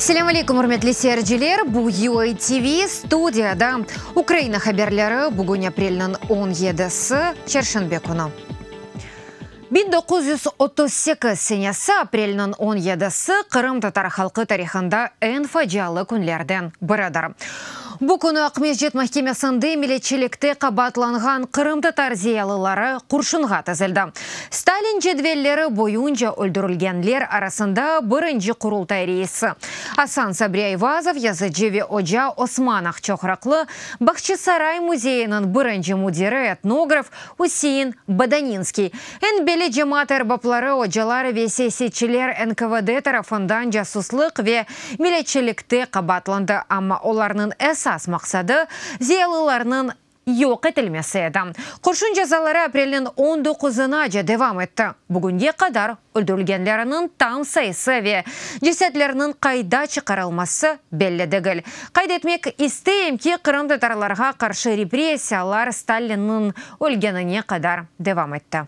Selâm aleykum, ürmetli seyirciler! Bu UA TV, studiyada Ukraina haberleri, bugün aprelniñ on yedisi, çarşenbe künü. 1938 senesi aprelniñ on yedisi qırımtatar halqı tarihında eñ facialı künlerden biridir. Bu künü Aqmescit mahkemesinde milletçilikte qabaatlanğan qırımtatar ziyalıları qurşunğa tizildi. Stalin cedvelleri boyunca öldürilgenler arasında birinci Qurultay reisi Asan Sabri Ayvazov, yazıcı ve oca Osman Aqçoqraqlı, Bağçasaray müzeyiniñ birinci müdiri, etnograf Üsein Bodaninskiy, eñ belli cemaat erbapları, ocalar ve siyasetçiler NKVD tarafından casuslıq ve milletçilikte qabaatlandı, amma olarnıñ esas maqsadı ziyalılarnıñ yoq etilmesi edi. Qurşun cezaları aprelniñ on doquzınace devam etti. Bugünge qadar öldürilgenleriniñ tam sayısı ve cesetlerniñ qayda çıqarılması belli degil. Qayd etmek isteyim ki, qırımtatarlarğa qarşı repressiyalar Stalinniñ ölgenine qadar devam etti.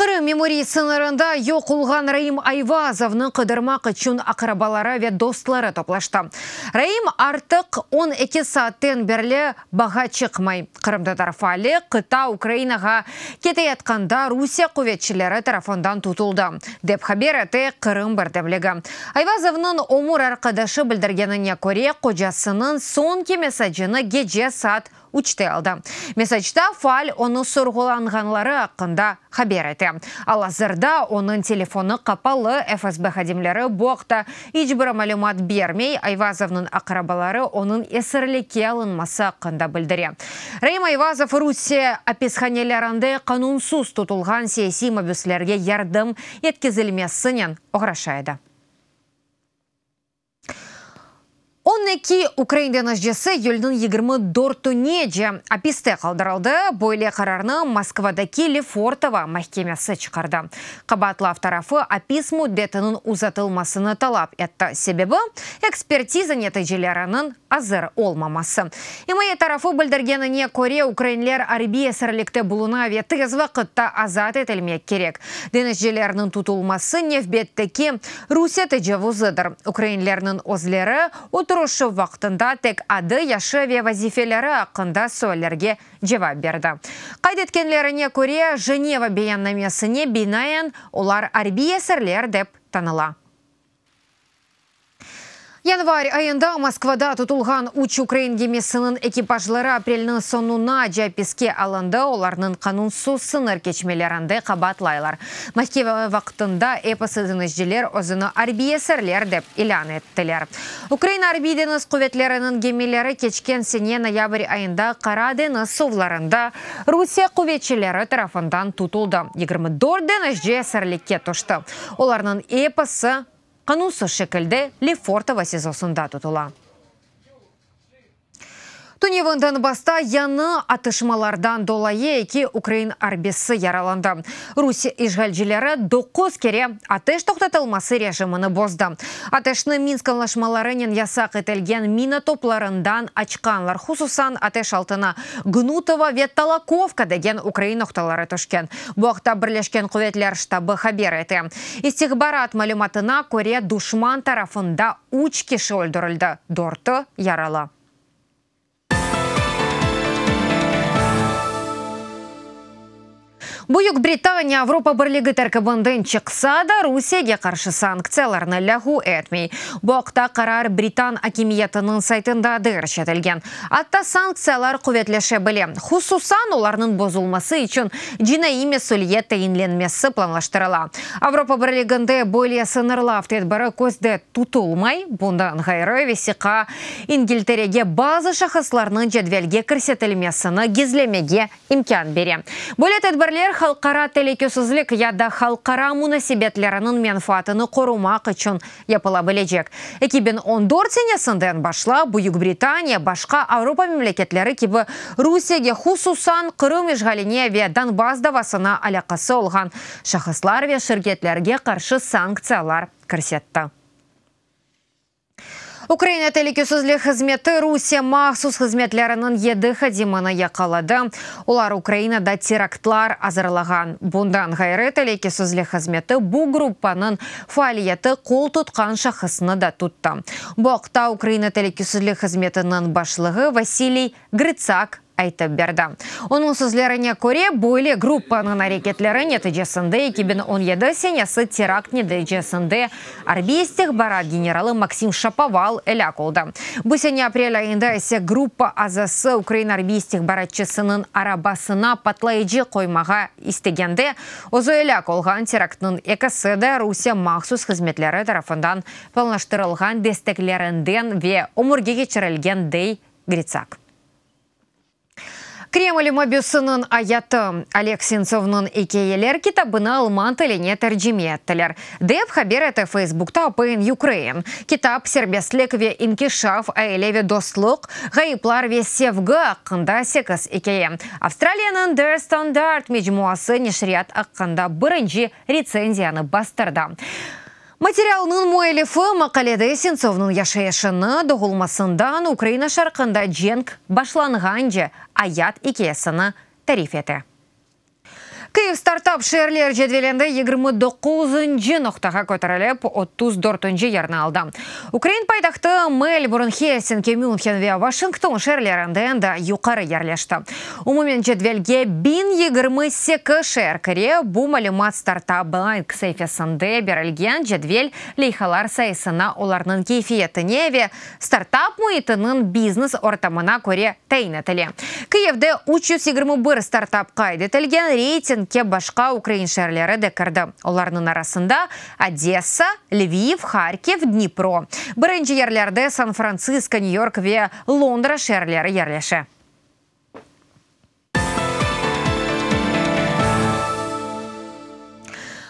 Qırım memuriy sıñırında yoq olğan Raim Ayvazovnı qıdırmaq içün aqrabaları ve dostları toplaştı. Raim artıq 12 saatten berli bağğa çıqmay. Qırımtatar faali qıta Ukrainağa keteyatqanda Rusiye quvetçileri tarafından tutuldı, dep haber ete Qırım birdemligi. Ayvazovnıñ ömür arqadaşı bildirgenine köre, qocasınıñ soñki mesacını gece saat üçte aldı. Mesacda faal onı sorğulanğanları aqqında haber ete. Al-azırda onıñ telefonı qapalı, FSB hadimleri bu aqta iç bir malümat bermey, Ayvazovnıñ aqrabaları onıñ esirlikke alınması aqqında bildire. Raim Ayvazov Rusiye apishanelerinde qanunsız tutulğan siyasiy mabüslerge yardım yetkizilmesinen oğraşa edi. 12 ukrain deñizcisi iyülniñ 24-nece apiste qaldırıldı. Böyle qararnı Moskvadaki Lefortovo mahkemesi çıqardı. Qabaatlav tarafı apis müddetiniñ uzatılmasını talap etti. Sebebi, ekspertiza neticeleriniñ azır olmaması. İmaye tarafı bildirgenine köre, ukrainler arbiy esirlikte buluna ve tez vaqıtta azat etilmek kerek. Deñizcilerniñ tutulması nevbetteki Rusiye tecavuzıdır. Ukrainlerniñ özleri oturışuv vaqtında tek adı, yaşı ve vazifeleri aqqında suallerge cevap berdi. Qayd etkenlerine köre, Jeneva beyannamesine binaen, olar arbiy esirler dep tanıla. Yanvar ayında Moskvada tutulğan üç ukrain gemisiniñ ekipajları aprelniñ soñunace apiske alındı, olarnıñ qanunsız sıñır keçmelerinde qabaatlaylar. Mahkeme vaqtında episi deñizciler özüni arbiy esirler dep ilân ettiler. Ukraina Arbiy deñiz quvetleriniñ gemileri keçken sene noyabr ayında Qara deñiz suvlarında Rusiye quvetçileri tarafından tutuldı. 24 deñizci esirlikke tüşti. Olarnıñ episi qanunsız şekilde Lefortovo SİZOsında tutula. Tünevin Donbassta yañı atışmalardan dolayı eki ukrain arbisi yaralandı. Rusiye işğalcileri doquz kere ateş toqtatılması rejimini bozdı. Ateşni Minsk añlaşmalarınen yasaq etilgen mina toplarından açqanlar, hususan ateş altına Gnutovo ve Tolokovka degen ukrain noqtaları tüşken. Bu aqta Birleşken Quvetler ştabı haber ete. İstihbarat malümatına köre, duşman tarafında üç kişi öldürildi, dörtü yaralı. Büyük Britaniya Avropa Birligi terkibinden çıqsa da, Rusiyege qarşı sanktsiyalarnı lâğu etmey. Bu aqta qarar britan akimiyetiniñ saytında derc etilgen. Atta sanktsiyalar quvetleşe bile, hususan olarnıñ bozulması içün cinaiy mesüliyet tayinlenmesi planlaştırıla. Avropa Birliginde böyle sıñırlav tedbiri közde tutulmay. Bundan ğayrı, vesiqa İngilterege bazı şahıslarnıñ cedvelge kirsetilmesini gizlemege imkân bere. Böyle tedbirler halqara telükesizlik ya da halqara munasebetleriniñ menfaatını qorumaq içün yapıla bilecek. 2014 senesinden başlap Büyük Britaniya başqa Avropa memleketleri kibi Rusiyege, hususan Qırım işğaline ve Donbass davasına alâqası olğan şahıslar ve şirketlerge qarşı sanktsiyalar kirsetti. Ukraina telükesizlik hızmeti Rusiye mahsus hızmetleriniñ yedi hadimini yaqaladı. Olar Ukrainada teraktlar azırlağan. Bundan ğayrı, telükesizlik hızmeti bu gruppanıñ faaliyeti qol tutqan şahısnı da tuttı. Bu aqta Ukraina telükesizlik hızmetiniñ başlığı Vasiliy Grıtsak aytıp berdi. Onıñ sözlerine köre, böyle gruppanıñ areketleri neticesinde 2017 senesi terakt neticesinde arbiy istihbarat generalı Maksim Şapoval elâk oldı. Bu sene aprel ayında ise gruppa azası ukrain arbiy istihbaratçısınıñ arabasına patlayıcı qoymağa istegende özü elâk olğan teraktnıñ ekisi de Rusiye mahsus hızmetleri tarafından planlaştırılğan desteklerinden ve ömürge keçirilgen, dey Gritsak. Kreml mabüsiniñ ayatı, Oleg Sentsovnıñ ikâyeler kitabını alman tiline tercime ettiler, dep haber ete Facebookta APN Ukraine. Kitap serbestlik ve inkişaf, aile ve dostluq, ğayıplar ve sevgi aqqında sekiz ikâye. Avstraliyanıñ Der Standard mecmuası neşriyat aqqında birinci retsenziyanı bastırdı. Materialnıñ müellifi maqalede Sentsovnıñ yaşayışını, doğulmasından Ukraina şarqında cenk başlanğance ayat ikâyesini tarif ete. Kyiv startap şeerler cedvelinde 29-ncı noqtağa köterilip, 34-nci yerni aldı. Ukrain paytahtı Melburn, Helsinki, Münhen ve Vaşington şeerlerinden de yuqarı yerleşti. Umumen cedvelge 1028 şeer kire, bu malümat Startup Blind saifesinde berilgen cedvel leyhalar sayısına, olarnıñ keyfiyetine ve startap müitiniñ biznes ortamına köre tayin etile. Kıyivde 321 startap qayd etilgen, reytingke başqa ukrain şeerleri de kirdi, olarnıñ arasında Odessa, Lviv, Harkiv, Dnipro. Birinci yerlerde San-Frantsisko, Nyu-York ve Londra şeerleri yerleşe.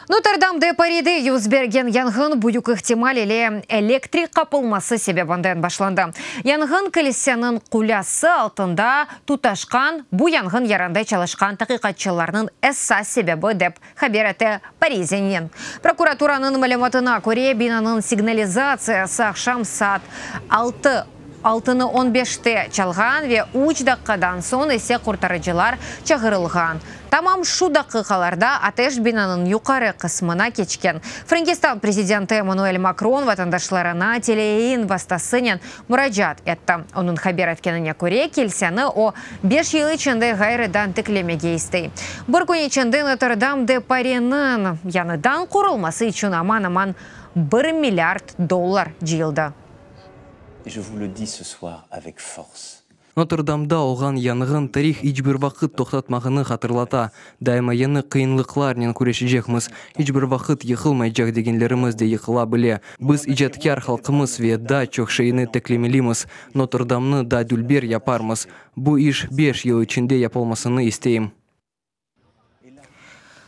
Noterdam-de Paride yüz bergen yanğın büyük ihtimal ile elektrik qapılması sebebinden başlandı. Yanğın kilseniñ qulâsı altında tutaşqan, bu yanğın yerinde çalışqan taqiqatçılarnıñ esas sebebi, dep haber ete Parisien. Prokuraturanıñ malümatına köre, binanıñ signalizatsiyası aqşam saat altı altını on beşte çalğan ve üç daqqadan soñ ise qurtarıcılar çağırılğan. Tamam şu daqiqalarda ateş binanıñ yuqarı qısmına keçken. Frenkistan prezidenti Emmanuel Makron vatandaşlarına teleyayın vastasınen muracaat etti. Onıñ haber etkenine köre, kilseni o, beş yıl içinde ğayrıdan tiklemege istey. Bir kün içinde Notr-Dam-de-Pariniñ yañıdan qurulması içün aman-aman bir milliard dollar cıyıldı. Et je vous le dis ce soir avec force. Notr-Damda olğan yanğın tarih iç bir vaqıt toqtatmağını hatırlata. Daima yañı qıyınlıqlarnen küreşecekmiz. İç bir vaqıt yıqılmaycaq degenlerimiz de yıqıla bile. Biz icatkâr halqımız ve daa çoq şeyni tiklemelimiz. Notr-Damnı daa dülber yaparmız. Bu iş beş yıl içinde yapılmasını isteyim.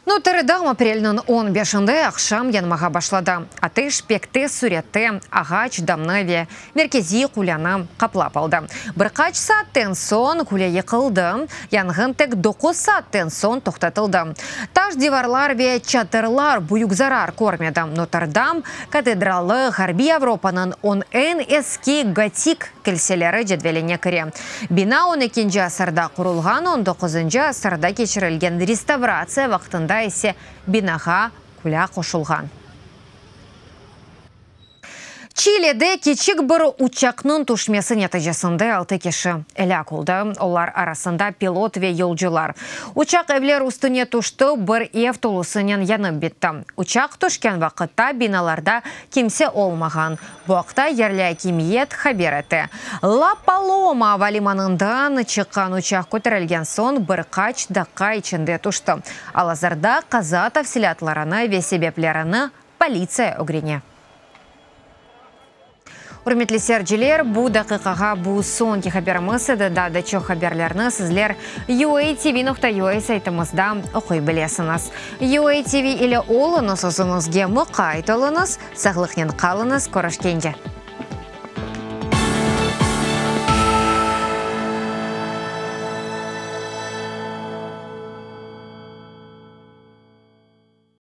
Notr-Dam aprelniñ on beşinde aqşam yanmağa başladı. Ateş pek tez sürette ağaç damnı ve merkeziy qulânı qaplap aldı. Bir qaç saatten soñ qule yıqıldı, yanğın tek doquz saatten soñ toqtatıldı. Taş divarlar ve çatırlar büyük zarar körmedi. Notr-Dam katedralı Ğarbiy Avropanıñ on eñ eski gotik kilseleri cedveline kire. Bina on ekinci asırda qurulğan, on doquzıncı asırda keçirilgen restavratsiya vaqtında ise binağa kulâ qoşulğan. Çilide kiçik bir uçaqnıñ tüşmesi neticesinde altı kişi elâk oldı, olar arasında pilot ve yolcular. Uçaq evler üstüne tüşti, bir ev tolusınen yanıp bitti. Uçaq tüşken vaqıtta binalarda kimse olmağan. Bu aqta yerli akimiyet haber ete. La Paloma ava limanından çıqqan uçaq köterilgen soñ bir qaç daqqa içinde tüşti. Al-azırda qaza tafsilâtlarını ve sebeplerini politsiya ögrene. Ürmetli seyirciler, bu daqiqağa bu soñki haberimiz edi. Daa da çoq haberlerni sizler UATV.UA saytımızda oquy bilesiñiz. UATV ile oluñız, özüñizge muqayt oluñız, sağlıqnen qalıñız, körüşkence!